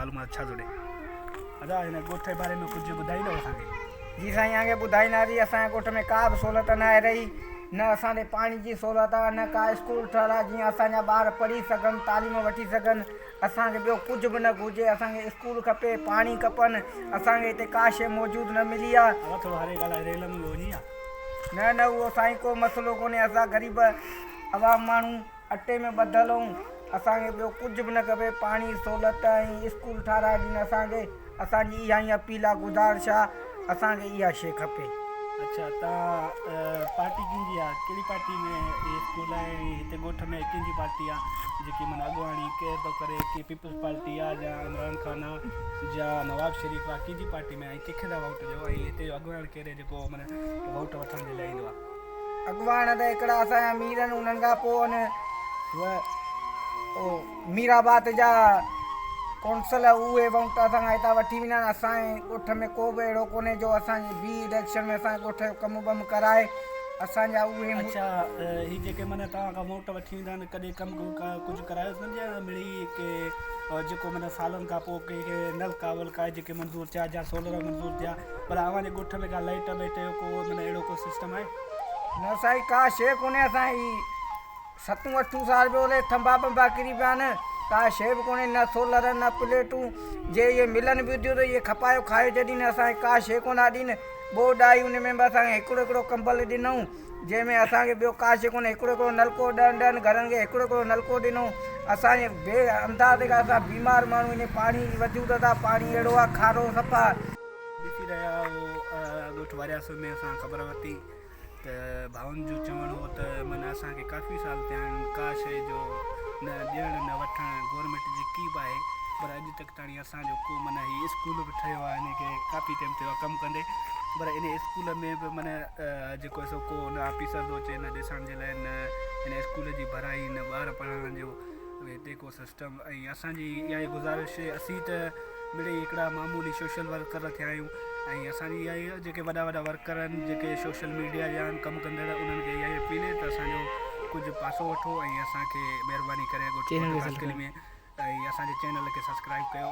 معلومات ڇا ٿو ڏي. ادا هن ڳوٺ جي باري ۾ ڪجهه ٻڌائيندؤ اسان کي. جي سائين اوهان کي ٻڌائينداسين اسان جي ڳوٺ ۾ ڪا به سهولت ناهي رهي نه اسان ڏي پاڻي جي سهولت آهي نه ڪا اسڪول ٺهيل آهي جيئن اسان جا ٻار پڙهي سگهن تعليم وٺي سگهن اسان کي ٻيو ڪجهه به نه گهرجي اسان کي اسڪول کپي پاڻي کپن اسان کي هتي ڪا شيء موجود نه ملي آهي. ادا ٿورو هري ڳالهائي ريل ۾ به وڃي ها. نه نه اهو سائين ڪو مسئلو ڪونهي اسان غريب عوام ماڻهو اٽي ۾ ٻڌل هون اسان کي ٻيو ڪجهه به نه کپي پاڻي سهولت ۽ اسڪول ٺاراهي ڏين اسان کي اسان جي اها ئي اپيل آ گذارش آ اسان کي اها شي کپي. اڇا تان پارٽي ڪنهن جي آ ڪهڙي پارٽي ۾ هي اسڪول آهي ۽ هتي ڳوٺ ۾ ڪنهن جي پارٽي آ جيڪي معنيٰ اڳواڻي ڪير ٿو ڪري ڪي پيپلز پارٽي آ يا عمران خان آ يا نواز شريف آ ڪنهن جي پارٽي ۾ ۽ ڪنهن کي ٿا ووٽ ڏيو ۽ هتي جو اڳواڻ ڪير آهي جيڪو معنيٰ ووٽ وٺڻ جي لاء ايندو آ. اڳواڻ ته هڪڙا اسان جا مير آهن انهن کان پوء ان مير آباد جا ڪونسل اهي ووٽ اسان کان هتان وٺي ويندا آهن اسان جي ڳوٺ ۾ ڪو به اهڙو ڪونهي جو اسان جي بي اليڪشن ۾ اسان جي ڳوٺ جو ڪم بم ڪرائي اسان جا اهي اڇا هي جيڪي معنيٰ توهان کان ووٽ وٺي ويندا آهن ڪڏهن ڪم ڪجهه ڪرايو اٿن يا مڙئي ڪي جيڪو معنيٰ سالن کان پوء ڪي نلڪا ولڪا جيڪي منظور ٿيا يا سولر منظور ٿيا پر اوهان جي ڳوٺ ۾ ڪا لائيٽ ٻائيٽ جو ڪو معنيٰ اهڙو ڪو سسٽم آهي؟ نه سائين ڪا شيء ڪونهي اسان هي ستون اٺون سال پيو هلي ٿنڀا ٻنڀا ڪري پيا آهن ڪا شيء به ڪونهي نه سولر نه پليٽون جي اهي ملن به ٿيون ته اهي کپايو کايو ڇڏين اسان کي ڪا شيء ڪونه ٿا ڏين ٻوڏ آئي ان ۾ به اسان کي هڪڙو هڪڙو ڪمبل ڏنائون جنهن ۾ اسان کي ٻيو ڪا شيء ڪونهي هڪڙو هڪڙو نلڪو ڏهن ڏهن گهرن کي هڪڙو هڪڙو نلڪو ڏنو اسان جي بي انداز کان اسان بيمار ماڻهو ان پاڻي جي وجود تان پاڻي اهڙو آهي کارو صفا. ڏسي رهيا هو ڳوٺ وارياسو ۾ اسان خبر ورتي ته ڀائن جو چوڻ هو ته معنيٰ اسان کي ڪافي سال ٿيا آهن ڪا شيء جو نه ڏيڻ نه وٺڻ گورنمينٽ جي ڪي به آهي پر اڄ تڪ تاڻي اسان جو ڪو معنيٰ هي اسڪول به ٺهيو آهي ان کي ڪافي ٽائيم ٿيو آهي ڪم ڪندي پر ان اسڪول ۾ به معنيٰ جيڪو سو ڪو نه آفيسر ٿو اچي نه ڏسڻ جي لاء نه هن اسڪول جي ڀرائي نه ٻار پڙهائڻ جو هتي ڪو سسٽم ۽ اسان جي اها ئي گذارش اسين ته مڙئي هڪڙا معمولي سوشل ورڪر ٿيا آهيون ۽ اسان جي اها ئي جيڪي وڏا وڏا ورڪر آهن جيڪي سوشل ميڊيا جا آهن ڪم ڪندڙ انهن کي اها ئي اپيل آهي ته اسان جو ڪجهه پاسو وٺو ۽ اسان کي مهرباني ڪري ڳوٺ ۾ ۽ اسان جي چينل کي سبسڪرائب ڪيو.